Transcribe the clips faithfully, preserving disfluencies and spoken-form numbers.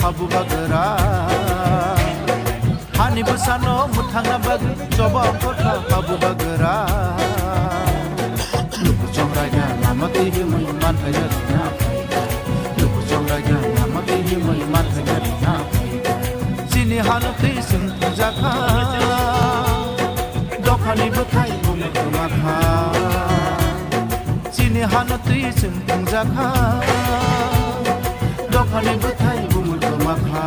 Habu bagra. Hani bwsano mwthangna bagwi choba kotha habu bagra. Luku chongraida lama twi himwi manthai na rina. Luku chongraida lama twi himwi manthai na rina. Chini hano twi chwng thangjakha. Dophani bwthai bumui kwmakha. Chini hano twi chwng thangjakha. Dophani bwthai bumui kwmakha.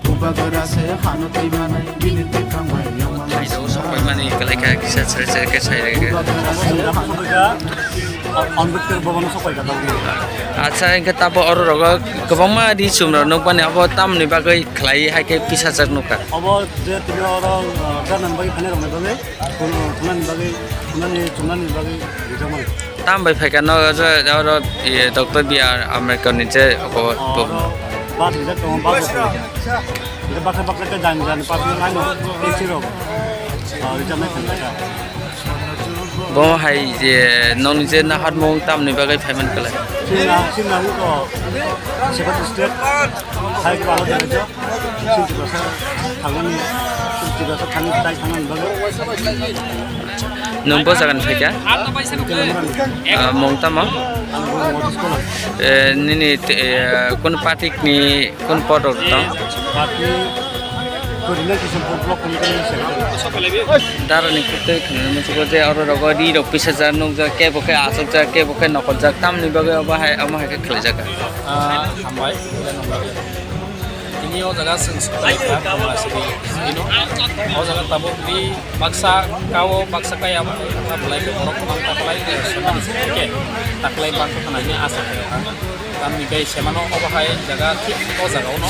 Bubagra se hano twi manai bini twi kangbai yongma. Khaidao sokpai mani kwlaikha kisa chwrai chwrai khe sai rwkhe. Bubagra se Ambedkar Bhavan sokpai ka tamo. Acha, hwnkhe tabo oro rogo kwbangma ri chum rok nukmani, abo tamni bagwi khlai hai khe pisajak nukha. Abo je tini oro, ah, ganani bagwi, phainai rokni bagwi, thun-, thunani bagwi, thunani, chumnani bagwi rijak mani. Tam bai phaikha no, oro, oro, iye, Doctor B R Ambedkar ni je, oko, ah, bo- oro bus rijak tongo, bus rok tongo. Baksa baksa khe jani jani party line o taxi rok, ah, rijak nai phaikha. Bo hai je nokni je naharmung tamni bagwi phaiman kwlai? Chini, chini nang to seven state hai kwbangma jora jo. Chini Tiprasa thangmani, chini Tiprasa thangwi tai thangmani bagwi. Nwng bo jagani phaikha? Telemrani. Ah, mung tamo? Ang bo North East Kolang. Eh, nini te-, eh, kun party ni Kun podok tong? Party Korina Kisanpur Block Committee ni secretary. Dara ni kutui khna musugo je oro rogo ri rok pisa jar nukjak, kebo khe asokjak, kebo khe nokoljak, tamni bagwi obo hai, omo hai khe khlaijak. Ah, hambai. Tini o jaga chwng swkang kha, Kamalashri ino. O jaga tabuk ri baksa kao, baksa kaya, belai khe borok kwbang taklai, taklai bangkha hwnwi asa khe. Tamni bai semano obo hai jaga thik o jaga ono.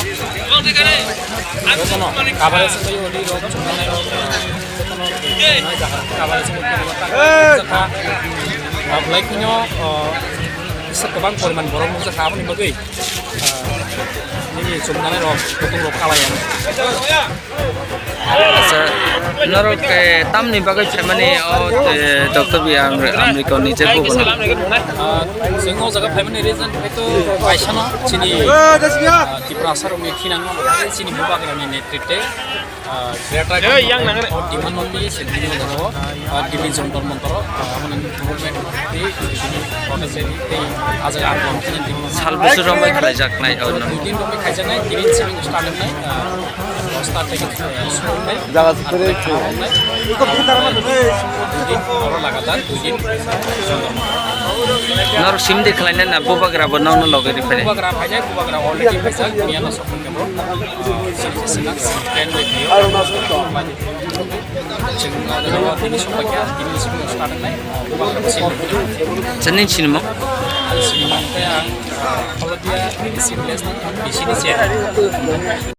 Jotono coverage bai odi rok chumnai rok, jotono chumnai jaga coverage bai odi rok. Belai kheno, ah, bisa kwbang poriman borok nukjakha aboni bagwi, ah, nini chumnai rok kutung rok kalai ano. Acha, norok, eh, tamni bagwi phaimani o, eh, Doctor B R Ambedkar ni je bubo no? Ah, chwng o jaga phaimani reason haitu kaisano chini, ah, Tiprasa rokni khinangno chini bubagrani netritwe, ah, Greater Demand Nokni se Delhi o, ah, Delhi Jantar Mantar o, ah, aboni movement tei, tei, tei, ah jaga andolon chini Delhi. Sal bwswk romwi khlaijaknai o no? Dui din romwi khaijaknai, tini simi start wngnai, ah, Jaga se kwrwi khe. Norok sim de khlaina na bubagra bo nokno loge ri phai. Bubagra phainai, bubagra already phaijak, miya no sokong kebo. Sini sini sini plan bai phaio. Chwng no tini sokpai kha, tini simi start wngnai. Bubagra bo sini. Chini sinimo? Sinimo khe ang, ah, Holodia, sini place na, sini chair.